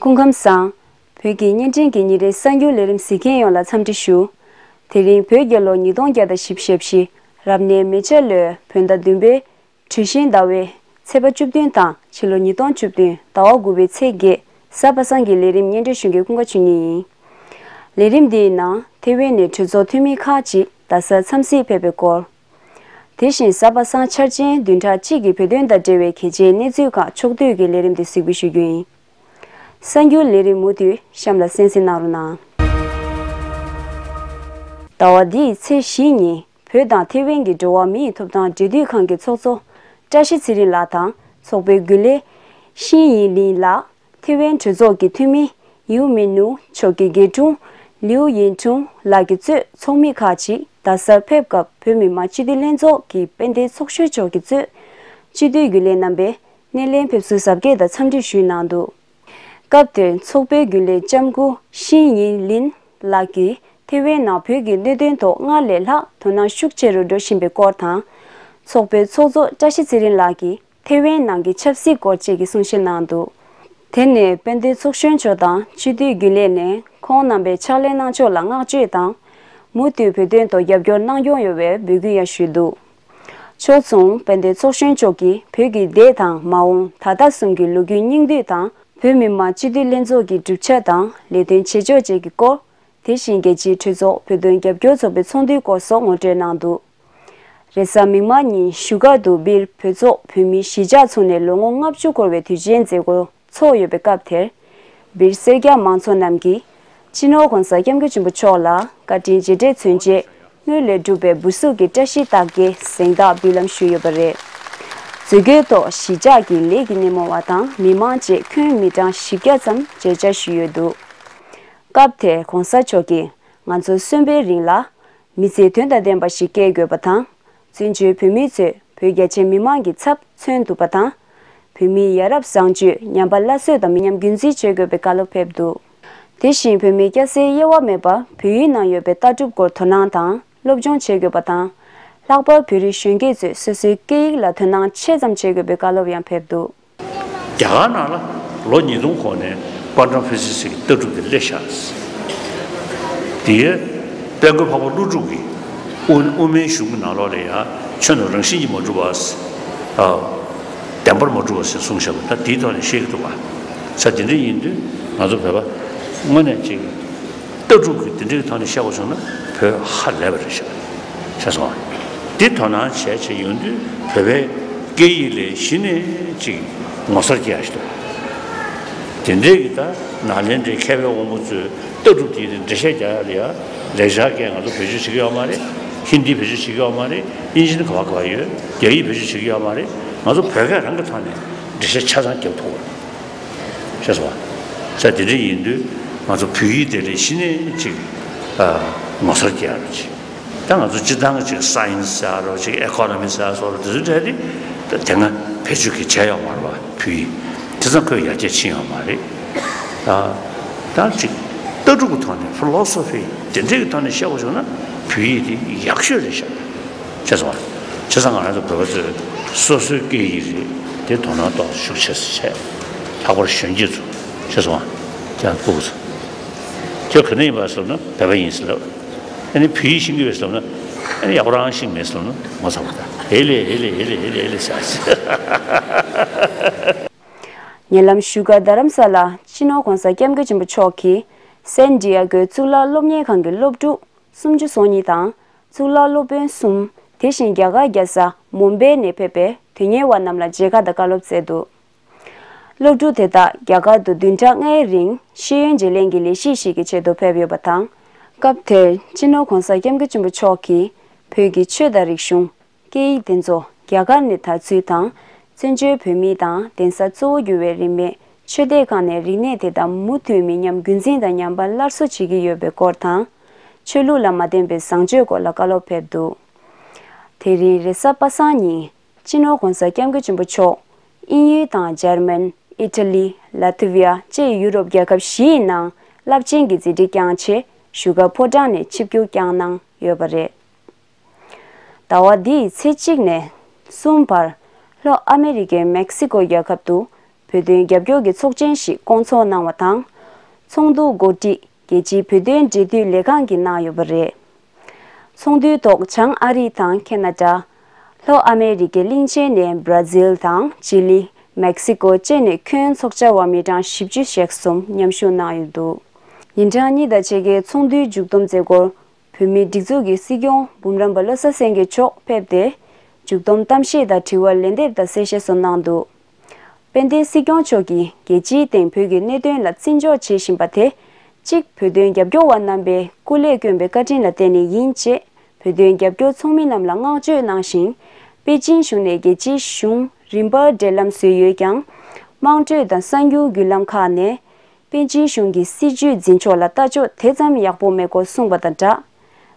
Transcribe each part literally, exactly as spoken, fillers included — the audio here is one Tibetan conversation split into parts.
སྐུ་ཁམས་བཟང་། བོད་ཀྱི་བརྙན་འཕྲིན་གྱི་ཉིན་རེའི་གསར་འགྱུར་ལས་རིམ་གཟིགས་མཁན་ཡོངས་ལ་འཚམས་འདྲི་ཞུ། དེ་རིང་བོད་རྒྱལ་ལོ་ཉིས་སྟོང་བརྒྱ་དང་བཞི་བཅུ་ཞེ་བཞི། རབ་གནས་མེ་བྱ་ལོའི་བོད་ཟླ་བདུན་པའི་གྲོས་གཞིའི་ཟླ་བའི་ཚེས་པ་བཅུ་བདུན་དང་ཕྱི་ལོ་ཉིས་སྟོང་བཅུ་བདུན་ཟླ་བ་དགུ་པའི་ཚེས་བརྒྱད། གཟའ་པ་སངས་ཀྱི་ལས་རིམ་སྙན་སྒྲོན་ཞུ་མཁན་ཀུན་དགའ་ཆོས་ཉིད་ཡིན། ལས་རིམ་འདིའི་ནང་ཐེ་ཝན་ནས་གྲོས་ཚོགས་འཐུས་མི་ཁག་ཅིག་རྡ་སར་འཚམས་གཟིགས་ཕེབས་པའི་སྐོར། དེ་བཞིན་གཟའ་པ་སངས་འཆར་ཅན་བདུན་ཕྲག་གཅིག་གི་བོད་དོན་དང་འབྲེལ་བའི་གལ་ཆེའི་གནས་ཚུལ་ཁག་ཕྱོགས་བསྡུས་ཀྱི་ལས་རིམ་དེ་གཟིགས་འབུལ་ཞུ་རྒྱུ་ཡིན། གསར་འགྱུར་ལས་རིམ་མུ་མཐུད་གཤམ་ལ་གསན་གཟིགས་གནང་རོགས་གནང་། ཟླ་བ་འདིའི་ཚེས་བཞི་ཉིན་བོད་དང་ཐེ་ཝན་གྱི་འགྲོ་བ་མིའི་ཐོབ་ཐང་འབྲེལ་མཐུད་ཁང་གི་ཚོགས་གཙོ་བཀྲ་ཤིས་ཚེ་རིང་ལགས་དང་ཚོགས་པའི་རྒྱུན་ལས་ཤིན་ཡིན་ལིན་ལགས། ཐེ་ཝན་གྲོས་ཚོགས་ཀྱི་འཐུས་མི་ཡིའུ་མིན་ནུ་མཆོག་གི་དགེ་དྲུང་ལིའུ་ཡིན་ཁྲུང་ལགས་ཀྱིས་གཙོས་ཚོགས་མི་ཁག་ཅིག་རྡ་སར་ཕེབས་སྐབས་བོད་མི་མང་སྤྱི་འཐུས་ལྷན་ཚོགས་ཀྱི་དཔལ་ལྡན་ཚོགས་གཞོན་མཆོག་གིས་གཙོས་སྤྱི་འཐུས་རྒྱུན་ལས་རྣམ་པས་སྣེ་ལེན་ཕེབས་བསུའི་གཟབ་རྒྱས་དང་འཚམས་འདྲི་ཞུས་གནང་འདུག་སྐབས་དེར་ཚོགས་པའི་རྒྱུན་ལས་ལྕམ་སྐུ་ཤིན་ཡིན་ལིན་ལགས་ཀྱིས་ཐེ་ཝན་ནང་བོད་ཀྱི་གནད་དོན་ཐོག་སྔར་ལས་ལྷག་དོ་སྣང་ཤུགས་ཆེ་རུ་འགྲོ་བཞིན་པའི་སྐོར་དང་། ཚོགས་པའི་ཚོགས་གཙོ་བཀྲ་ཤིས་ཚེ་རིང་ལགས་ཀྱིས་ཐེ་ཝན་ནང་གི་ཆབ་སྲིད་སྐོར་བཅས་ཀྱི་གསུང་བཤད་གནང་འདུག་དེ་ནས་དཔལ་ལྡན་ཚོགས་གཞོན་མཆོག་དང་སྤྱི་འཐུས་རྒྱུན་ལས་ནས་ཁོང་རྣམ་པའི་ཕྱག་ལས་གནང་ཕྱོགས་ལ་བསྔགས་བརྗོད་དང་། མུ་མཐུད་བོད་དོན་ཐོག་རྒྱབ་སྐྱོར་གནང་སྐྱོང་ཡོང་བའི་འབོད་སྐུལ་ཡང་ཞུས་འདུག་ཕྱོགས་མཚུངས་དཔལ་ལྡན་ཚོགས་གཞོན་མཆོག་གིས་བོད་ཀྱི་འདས་དང་མ་འོངས་ད་ལྟ་གསུམ་གྱི་ལོ་རྒྱུས་སྙིང་བསྡུས་དང་། བོད་མི་མང་སྤྱི་འཐུས་ལྷན་ཚོགས་ཀྱི་གྲུབ་ཆ་དང་ལས་དོན་བྱེད་ཕྱོགས་བཅས་ཀྱི་སྐོར། དེ་བཞིན་རྒྱལ་སྤྱིའི་གྲོས་ཚོགས་བོད་དོན་རྒྱབ་སྐྱོར་ཚོགས་པའི་ཚོགས་འདུའི་སྐོར་སོགས་ངོ་སྤྲོད་གནང་འདུག་རེས་གཟའ་མིག་དམར་ཉིན་བཞུགས་སྒར་དུ་སྦིར་བོད་ཚོགས་བོད་མིའི་གཞིས་ཆགས་ཚུགས་ནས་ལོ་ངོ་ལྔ་བཅུ་འཁོར་བའི་དུས་ཆེན་མཛད་སྒོ་ཚོགས་ཡོད་པའི་སྐབས་དེར། སྦིར་སེར་སྐྱ་མང་ཚོགས་རྣམས་ཀྱིས་སྤྱི་ནོར་༧གོང་ས་༧སྐྱབས་མགོན་ཆེན་པོ་མཆོག་ལ་བཀའ་དྲིན་རྗེས་དྲན་མཚོན་ཆེད། སྔོན་ལས་གྲུབ་པའི་འབུལ་གཟུགས་ཀྱི་བཀྲ་ཤིས་རྟགས་བརྒྱད་གཟེངས་རྟགས་འབུལ་ལམ་ཞུས་ཡོད་པ་རེད། མཛད་སྒོའི་ཐོག་གཞིས་ཆགས་ཀྱི་ལས་ཀྱི་སྣེ་མོ་བ་དང་མི་མང་བཅས་ཁྱོན་མི་གྲངས་བཞི་བརྒྱ་ཙམ་མཇལ་བཅར་ཞུས་ཡོད་འདུག་སྐབས་དེར་༧གོང་ས་མཆོག་གིས་ང་ཚོ་གསོན་པོའི་རིང་ལ་མི་ཚེ་དོན་དང་ལྡན་པ་ཞིག་སྐྱེལ་དགོས་པ་དང་། བཙན་བྱོལ་བོད་མི་ཚོས་བོད་རྒྱ་ཆེའི་མི་མང་གི་ཚབ་མཚོན་ཐུབ་པ་དང་། བོད་མིའི་ཡ་རབས་བཟང་སྤྱོད་ཉམས་པ་སླར་གསོ་དང་མི་ཉམས་རྒྱུན་འཛིན་བྱེད་དགོས་པའི་བཀའ་སློབ་ཕེབས་འདུག་དེ་བཞིན་བོད་མིའི་སྐྱ་སེར་དབྱེ་བ་མེད་པར་བོད་ཡིག་ནང་ཡོད་པའི་ལྟ་གྲུབ་སྐོར་དོ་སྣང་དང་སློབ་སྦྱོང་བྱེད་དགོས་པ་དང་། ལྷག་པར་བོད་རིགས་གཞོན་སྐྱེས་ཚོས་སོ་སོའི་སྐད་ཡིག་ལ་དོ་སྣང་ཆེ་ཙམ་བྱེད་དགོས་པའི་བཀའ་སློབ་ཡང་ཕེབས་འདུག་རྒྱ་གར་ནང་ལ་ལོ་ཉིས་སྟོང་གོང་ནས་པཎ་ཌཱ་ར་ཕི་སི་ཟེར་གྱི་ལྟ་གྲུབ་དེ་སླེབས་ཤག་དེའི་དཔལ་མགོན་འཕགས་པ་ཀླུ་སྒྲུབ་ཀྱི་དབུ་དབུ་མའི་གཞུང་གི་ནང་ལོགས་ལ་ཡང་ཆོས་རྣམས་རང་བཞིན་གྱིས་མ་གྲུབ་པ། བདེན་པར་མ་གྲུབ་པ་ཟེར་གསུངས་བཞག་པ་ད་དེའི་ཐོག་ནས་བཤད་ཀྱི་འདུག་ག་ས་དེ་འདྲ་ཡིན་དུས་ང་ཚོ་བོད་པ་དངོས་གནས་ཅིག་ལྟ་གྲུབ་ཀྱི་དེ་འདྲའི་ཐོག་ནས་བཤད་པ་བྱུང་ན་བོད་ཧ་ལས་པ་རེད་ཤག་ཤེས་སོང་། དེ་དོ་སྣང་བྱས་བྱས་ཡོང་དུས་བོད་པའི་སྐད་ཡིག་ལ་གཞི་ནས་ཅིག་ངོ་མཚར་སྐྱེ་ཡ་ཞིག་འདུག་དེ་འདྲའི་གི་ད་ནཱ་ལེནྡྲའི་མཁས་པའི་དབང་པོ་ཚོས་ལྟ་གྲུབ་དེ་འགྲེལ་བཤད་རྒྱག་ཡ་ལ་ཡ་ལེགས་སྦྱར་སྐད་ང་ཚོ་བེད་སྤྱོད་བྱེད་ཀྱི་ཡོད་མ་རེད། ཧིན་དི་བེད་སྤྱོད་བྱེད་ཀྱི་ཡོད་མ་རེད། དབྱིན་ཇི་ནི་ག་བ་ག་བ་ཡོད། རྒྱ་ཡིག་བེད་སྤྱོད་བྱེད་ཀྱི་ཡོད་མ་རེད། ང་ཚོ་བོད་སྐད་རང་གི་ཐོག་ནས་འགྲེལ་བཤད་ཆ་ཚང་རྒྱབ་ཐུབ་པ་རེད། ཤེས་སོང་ང་། ས་དེ་འདྲ་ཡིན་དུས་ང་ཚོ་བོད་ཡིག་དེ་ལས་གཞི་ནས་ཅིག་ཨ་ངོ་མཚར་སྐྱེ་ཡ་རེད་ཅིག་ད་ང་ཚོ་སྤྱིར་བཏང་གི་ཅིག་སའེན་སི་ཟེར་རོ་ཅིག་ཨེ་ཁོ་ནོ་མི་ཟེར་སོགས་རོ་དེ་ཚོའི་གྲས་དེ་ད་དེ་སྔ་བེད་སྤྱོད་ཀྱི་བྱས་ཡོད་མ་རེད་པ། བོད་ཡིག་དེ་ཙམ་ཁོས་ཡར་རྒྱས་ཕྱིན་ཡོད་མ་རེད། ད་ད་ཅིག་ལྟ་གྲུབ་ཀྱི་ཐོག་ནས་ཕི་ལོ་སོ་ཕི་དེ་འདྲའི་གི་ཐོག་ནས་བཤད་པ་བྱུང་ན་བོད་ཡིག་དེ་ཡག་ཤོས་རེད་ཤག་ཤེས་སོང་ང་། བྱས་ཙང་ང་རང་ཚོ་བོད་པ་ཚོས་སོ་སོའི་སྐད་ཡིག་རེད་དེ་དོ་སྣང་ཏོག་ཙམ་ཤུགས་ཆེ་ཙམ་བྱས། ལྷག་པར་གཞོན་སྐྱེས་ཚོ་ཤེས་སོང་ང་། ཀྱང་སྤུ་གུ་ཚོ་ཁྱོད་ག་ནས་ཡིན་པ་ཟེར་ན་བོད་པ་ཡིན་ཟེར་ལབ། ཨ་ནི་བོད་ཡིག་ཤེས་ཀྱི་ཡོད་ཟེར་ན་ཨ་ནི་ཡག་པོ་རང་ཤེས་མེད་ཟེར་ན་ངོ་ཚ་པོ་ད་ཧེ་ལེ་ཧེ་ལེ་ཧེ་ལེ་ཧེ་ལེ་ཧེ་ལེ་ཟེར། ཉེ་ལམ་བཞུགས་སྒར་རྡ་རམ་ས་ལ་སྤྱི་ནོར་༧གོང་ས་༧སྐྱབས་མགོན་ཆེན་པོ་མཆོག་གིས་སན་ཌི་ཡ་གོའི་གཙུག་ལག་སློབ་གཉེར་ཁང་གི་སློབ་ཕྲུག་སུམ་ཅུ་སོ་གཉིས་དང་གཙུག་ལག་སློབ་དཔོན་གསུམ། དེ་བཞིན་རྒྱ་གར་རྒྱལ་ས་མུམ་བྷེ་ནས་ཕེབས་པའི་དོན་གཉེར་བ་རྣམས་ལ་མཇལ་ཁ་དང་བཀའ་སློབ་སྩལ་འདུག་སློབ་ཕྲུག་དེ་དག་རྒྱ་གར་དུ་བདུན་ཕྲག་ལྔའི་རིང་ཤེས་ཡོན་བརྗེ་ལེན་གྱི་ལས་གཞི་ཞིག་གི་ཆེད་དུ་ཕེབས་ཡོད་པ་དང་། སྐབས་དེར་སྤྱི་ནོར་༧གོང་ས་༧སྐྱབས་མགོན་ཆེན་པོ་མཆོག་གིས་བོད་ཀྱི་ཆོས་དང་རིག་གཞུང་། སྐད་ཡིག་དེ་ཚོ་རྒྱ་གར་ནས་དར་ཚུལ་དང་། བཙན་བྱོལ་བོད་མིའི་དང་གདན་ས་གཙོ་བོ་གྱུར་བའི་རིས་མེད་ཆོས་སྡེ་ཁག་ནས་རིག་གནས་དེ་དག་མུ་མཐུད་མི་ཉམས་རྒྱུན་འཛིན་དང་ཉམས་པ་སླར་གསོ་བྱེད་ཀྱི་ཡོད་པའི་སྐོར་དང་། ཆོས་ལུགས་ལ་མ་བརྟེན་པའི་བཟང་སྤྱོད་སྐོར་ལ་བཀའ་སློབ་ཕེབས་འདུག་དེ་རིང་རེས་གཟའ་པ་སངས་ཉིན་སྤྱི་ནོར་༧གོང་ས་༧སྐྱབས་མགོན་ཆེན་པོ་མཆོག་དབྱིན་ཡུལ་དང་འཇར་མན། ཨི་ཊ་ལི། ལ་ཐི་ཝི་ཡ་བཅས་ཡུ་རོབ་རྒྱལ་ཁབ་བཞིའི་ནང་རླབས་ཆེན་གྱི་མཛད་འཕྲིན་བསྐྱངས་ཆེད་བཞུགས་སྒར་ཕོ་བྲང་ནས་ཆིབས་བསྒྱུར་བསྐྱངས་གནང་ཡོད་པ་རེད། ཟླ་བ་འདིའི་ཚེས་གཅིག་ནས་གསུམ་བར་ལྷོ་ཨ་མེ་རི་ཀའི་མེག་སི་ཀོ་རྒྱལ་ཁབ་ཏུ་ བོད་དོན་རྒྱབ་སྐྱོར་གྱི་ཚོགས་ཆེན་ཞིག་བསྐོང་ཚོགས་གནང་བ་དང་། ཚོགས་འདུ་འགོ་ཁྲིད་རྒྱལ་སྤྱིའི་བོད་དོན་འབྲེལ་མཐུད་ལས་ཁང་གིས་གནང་ཡོད་པ་རེད། ཚོགས་འདུའི་ཐོག་བྱང་ཨ་རི་དང་ཁེ་ན་ཌ། ལྷོ་ཨ་མེ་རི་ཀའི་གླིང་ཆེན་ནས་བྷར་ཛིལ་དང་ཅི་ལི། མེག་སི་ཀོ་བཅས་ནས་ཁྱོན་ཚོགས་བཅར་བ་མི་གྲངས་བཞི་བཅུ་ཞེ་གསུམ་མཉམ་ཞུགས་གནང་ཡོད་འདུག་ཉིན་གྲངས་གཉིས་དང་ཕྱེད་ཀའི་ཚོགས་འདུའི་མཇུག་བསྡོམས་མཛད་སྒོར། བོད་མིའི་སྒྲིག་འཛུགས་ཀྱི་སྲིད་སྐྱོང་འབུམ་རམས་པ་བློ་བཟང་སེང་གེ་མཆོག་ཕེབས་ཏེ། མཇུག་བསྡོམས་གཏམ་བཤད་དང་དྲི་བར་ལན་འདེབས་དང་གསལ་བཤད་སོགས་གནང་འདུག་དཔལ་ལྡན་སྲིད་སྐྱོང་མཆོག་གིས་རྒྱལ་སྤྱིའི་སྟེང་བོད་ཀྱི་གནད་དོན་ལ་བརྩི་འཇོག་བྱེད་བཞིན་པ་དེ། གཅིག་བོད་དོན་རྒྱབ་སྐྱོར་བ་རྣམ་པས་སྐུ་ལས་བསྐྱོན་པའི་བཀའ་དྲིན་ལ་བརྟེན་ནས་ཡིན་ཅེས། བོད་དོན་རྒྱབ་སྐྱོར་ཚོགས་མི་རྣམས་ལ་བསྔགས་བརྗོད་གནང་ཞིང་། པེ་ཅིན་གཞུང་ནས་རྒྱལ་སྤྱིའི་གཞུང་རིམ་པར་འབྲེལ་ལམ་བཟོས་ཡོད་ཀྱང་། དམངས་ཁྲོད་དང་གསར་འགྱུར་བརྒྱུད་ལམ་ཁག་ནས། པེ་ཅིན་གཞུང་གི་སྲིད་བྱུས་འཛིན་ཕྱོགས་ལ་ལྟ་ཕྱོགས་དེ་ཙམ་ཡག་པོ་མེད་སྐོར་གསུངས་པ་དང་སྦྲགས།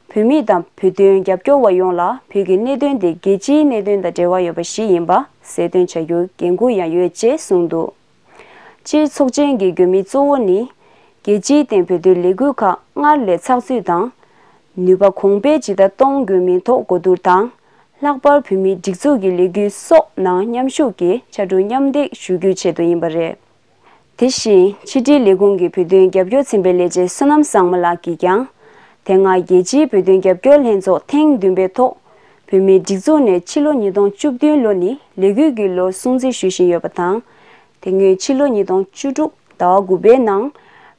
བོད་མི་དང་བོད་དོན་རྒྱབ་སྐྱོར་བ་ཡོངས་ལ་བོད་ཀྱི་གནད་དོན་དེ་རྒྱལ་སྤྱིའི་གནད་དོན་དང་འབྲེལ་བ་ཡོད་པ་ཞིག་ཡིན་པ་གསལ་སྟོན་བྱ་རྒྱུའི་འགན་ཁུར་ཡང་ཡོད་ཅེས་གསུངས་འདུག་སྤྱིར་ཚོགས་ཆེན་གྱི་དགོས་དམིགས་གཙོ་བོ་ནི། རྒྱལ་སྤྱིའི་སྟེང་བོད་དོན་ལས་འགུལ་ཁག་སྔར་ལས་ཚགས་ཚུད་དང་། ནུས་པ་གོང་འཕེལ་ཇི་ལྟར་གཏོང་དགོས་མིན་ཐོག་གོ་བསྡུར་དང་། ལྷག་པར་བོད་མིའི་སྒྲིག་འཛུགས་ཀྱི་ལས་འགུལ་སོགས་ནང་མཉམ་ཞུགས་ཀྱིས་ཕྱར་གྲུ་མཉམ་འདེགས་ཞུ་རྒྱུའི་ཆེད་དུ་ཡིན་པ་རེད། དེ་བཞིན་ཕྱི་དྲིལ་ལས་ཁུངས་ཀྱི་བོད་དོན་རྒྱབ་སྐྱོར་ཚན་པའི་ལས་བྱེད་བསོད་ནམས་བཟང་མོ་ལགས་ཀྱིས་ཀྱང་། དེ་སྔ་རྒྱལ་སྤྱིའི་བོད་དོན་རྒྱབ་སྐྱོར་ལྷན་ཚོགས་ཐེངས་བདུན་པའི་ཐོག་བོད་མིའི་སྒྲིག་འཛུགས་ནས་ཕྱི་ལོ་ཉིས་སྟོང་བཅུ་བདུན་ལོ་ནི་ལས་འགུལ་གྱི་ལོར་སྲུང་བརྩི་ཞུ་བཞིན་ཡོད་པ་དང་། དེ་སྔོན་ཕྱི་ལོ་ཉིས་སྟོང་བཅུ་དྲུག་ཟླ་བ་དགུ་པའི་ནང་།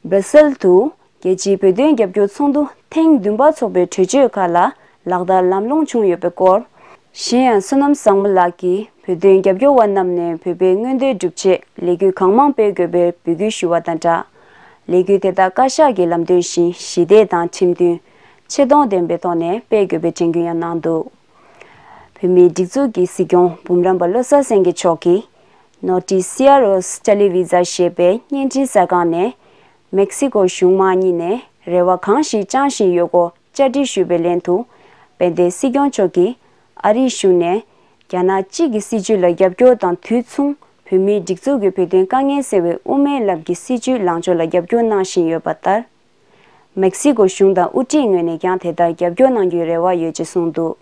སྦྲ་སེལ་དུ། རྒྱལ་སྤྱིའི་བོད་དོན་རྒྱབ་སྐྱོར་ཚོགས་འདུ་ཐེངས་བདུན་པ་འཚོགས་པའི་གྲོས་ཆོད་ཁག་ལ་ལག་བསྟར་ལམ་ལྷོང་བྱུང་ཡོད་པའི་སྐོར། གཞན་ཡང་བསོད་ནམས་བཟང་མོ་ལགས་ཀྱིས་བོད་དོན་རྒྱབ་སྐྱོར་བ་རྣམས་ནས་བོད་པའི་མངོན་འདོད་སྒྲུབ་ཆེད་ལས་འགུལ་གང་མང་སྤེལ་དགོས་པའི་འབོད་སྐུལ་ཞུ་བ་དང་སྦྲགས། ལས་འགུལ་དེ་དག་བཀའ་ཤག་གི་ལམ་སྟོན་བཞིན་ཞི་བདེ་དང་ཁྲིམས་མཐུན། ཆེ་མཐོང་ལྡན་པའི་ཐོག་ནས་སྤེལ་དགོས་པའི་དྲན་སྐུལ་ཡང་གནང་འདུག་བོད་མིའི་སྒྲིག་འཛུགས་ཀྱི་སྲིད་སྐྱོང་འབུམ་རམས་པ་བློ་བཟང་སེང་གེ་མཆོག་གིས། ནོར་ཊི་སི་ཨར་ཨོ་ཊེ་ལི་ཝི་ཛ་ཞེས་པའི་བརྙན་འཕྲིན་གསར་ཁང་ནས། མེག་སི་ཀོ་གཞུང་མང་གཉིས་ནས་རེ་བ་གང་ཞིག་བཅངས་བཞིན་ཡོད་སྐོར་བཅར་འདྲི་ཞུས་པའི་ལན་དུ། དཔལ་ལྡན་སྲིད་སྐྱོང་མཆོག་གིས་ཨ་རིའི་གཞུང་ནས་རྒྱ་ནག་གཅིག་གི་སྲིད་བྱུས་ལ་རྒྱབ་སྐྱོར་དང་དུས་མཚུངས་བོད་མིའི་སྒྲིག་འཛུགས་ཀྱི་བོད་དོན་དཀའ་ངལ་སེལ་བའི་དབུ་མའི་ལམ་གྱི་སྲིད་བྱུས་ལངས་ཕྱོགས་ལ་རྒྱབ་སྐྱོར་གནང་བཞིན་ཡོད་པ་ལྟར། མེག་སི་ཀོ་གཞུང་དང་དབུ་ཁྲིད་ངོས་ནས་ཀྱང་དེ་ལྟར་རྒྱབ་སྐྱོར་གནང་རྒྱུའི་རེ་བ་ཡོད་ཅེས་གསུངས་འདུག་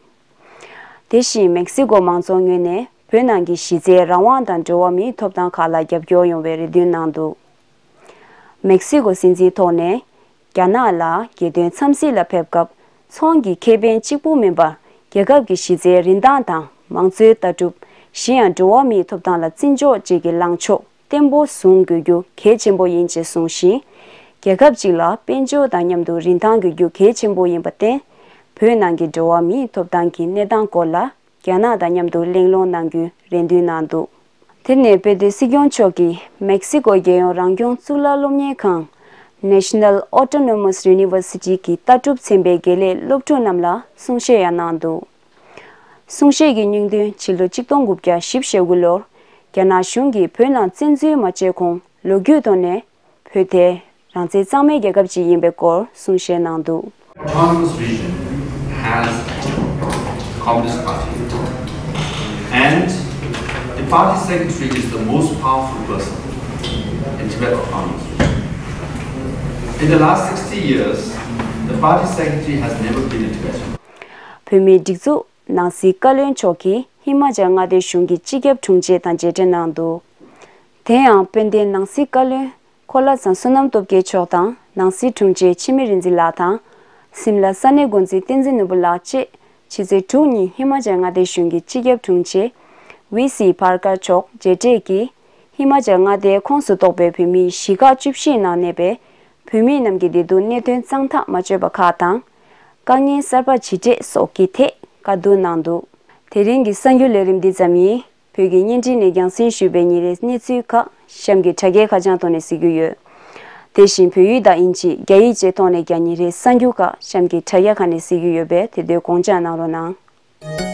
དེ་བཞིན་མེག་སི་ཀོ་མང་ཚོགས་ངོས་ནས་བོད་ནང་གི་གཞི་རྩའི་རང་དབང་དང་འགྲོ་བ་མིའི་ཐོབ་ཐང་ཁག་ལ་རྒྱབ་སྐྱོར་ཡོང་བའི་རེ་འདུན་གནང་འདུག་མེག་སི་ཀོ་སྲིད་འཛིན་ཐོག་ནས་རྒྱ་ནག་ལ་རྒྱལ་དོན་འཚམས་གཟིགས་ལ་ཕེབས་སྐབས་ཚོང་གི་ཁེ་ཕན་གཅིག་པུ་མིན་པར་རྒྱལ་ཁབ་ཀྱི་གཞི་རྩའི་རིན་ཐང་དང་མང་གཙོའི་ལྟ་གྲུབ། གཞན་ཡང་འགྲོ་བ་མིའི་ཐོབ་ཐང་ལ་བརྩི་འཇོག་བཅས་ཀྱི་ལངས་ཕྱོགས་བརྟན་པོ་བཟུང་དགོས་རྒྱུ་གལ་ཆེན་པོ་ཡིན་ཅེས་གསུངས་ཤིང་། རྒྱལ་ཁབ་ཅིག་ལ་དཔལ་འབྱོར་དང་མཉམ་དུ་རིན་ཐང་དགོས་རྒྱུ་གལ་ཆེན་པོ་ཡིན་པར་བརྟེན། བོད་ནང་གི་འགྲོ་བ་མིའི་ཐོབ་ཐང་གི་གནས་སྟངས་སྐོར་ལ་རྒྱ་ནག་དང་མཉམ་དུ་གླེང་སློང་གནང་རྒྱུའི་རེ་འདུན་གནང་འདུག་དེ་ནས་དཔལ་ལྡན་སྲིད་སྐྱོང་མཆོག་གིས་མེག་སི་ཀོ་རྒྱལ་ཡོངས་རང་སྐྱོང་གཙུག་ལག་སློབ་གཉེར་ཁང་National Autonomous University གི་ལྟ་གྲུབ་ཚན་པའི་དགེ་ལས་སློབ་ཕྲུག་རྣམས་ལ་གསུང་བཤད་ཡང་གནང་འདུག་གསུང་བཤད་ཀྱི་སྙིང་དོན་ཕྱི་ལོ་ཆིག་སྟོང་དགུ་བརྒྱ་བཞི་བཅུ་ཞེ་དགུ་ལོར་རྒྱ་ནག་གཞུང་གིས་བོད་ནང་བཙན་འཛུལ་མ་བྱས་གོང་ལོ་རྒྱུས་ཐོག་ནས་བོད་དེ་རང་བཙན་གཙང་མའི་རྒྱལ་ཁབ་ཅིག་ཡིན་པའི་སྐོར་གསུང་བཤད་གནང་འདུག Autonomous region has Communist Party and the party secretary is the most powerful person in Tibet Autonomous Region. In the last sixty years, the party secretary has never been a Tibetan. བོད་མིའི་སྒྲིག་འཛུགས་ནང་སྲིད་བཀའ་བློན་མཆོག་གིས་ཧི་མ་ཅལ་མངའ་སྡེའི་གཞུང་གི་སྤྱི་ཁྱབ་དྲུང་ཆེ་དང་མཇལ་འཕྲད་གནང་འདུག་དེ་ཡང་དཔལ་ལྡན་ནང་སྲིད་བཀའ་བློན་འཁོར་ལྷ་ཚང་བསོད་ནམས་སྟོབས་རྒྱལ་མཆོག་དང་ནང་སྲིད་དྲུང་ཆེ་འཆི་མེད་རིག་འཛིན་ལགས་དང་། སིམ་ལ་ས་གནས་འགོ་འཛིན་བསྟན་འཛིན་ནོར་བུ་ལགས་བཅས་ཕྱི་ཚེས་དྲུག་ཉིན་ཧི་མ་ཅལ་མངའ་སྡེའི་གཞུང་གི་སྤྱི་ཁྱབ་དྲུང་ཆེ་ཝི་སི་བྷར་ཀར་མཆོག་མཇལ་འཕྲད་ཀྱིས་ཧི་མ་ཅལ་མངའ་སྡེའི་ཁོངས་སུ་གཏོགས་པའི་བོད་མིའི་གཞིས་ཁག་བཅུ་བཞི་ནང་གནས་པའི་བོད་མི་རྣམས་ཀྱི་བདེ་སྡུག་གནད་དོན་གཙང་ཐག་མ་ཆོད་པ་ཁག་དང་། དཀའ་ངལ་གསར་པ་ཇི་འཕྲད་སོགས་ཀྱི་ཐད་བཀའ་བསྡུར་གནང་འདུག་དེ་རིང་གི་གསར་འགྱུར་ལས་རིམ་འདི་ཙམ་ཡིན། བོད་ཀྱི་བརྙན་འཕྲིན་ནས་རྒྱང་སྲིང་ཞུས་པའི་ཉིན་རེའི་གནས་ཚུལ་ཁག་གཤམ་གྱི་དྲ་རྒྱའི་ཁ་བྱང་ཐོག་ནས་གཟིགས་རྒྱུ་ཡོད། དེ་བཞིན་བོད་ཡིག་དང་དབྱིན་ཇི། རྒྱ་ཡིག་བཅས་ཐོག་ནས་ཀྱང་ཉིན་རེའི་གསར་འགྱུར་ཁག་གཤམ་གྱི་དྲ་རྒྱ་ཁག་ནས་གཟིགས་རྒྱུ་ཡོད་པས་དེ་དུས་དགོངས་འཇགས་གནང་རོགས་གནང་།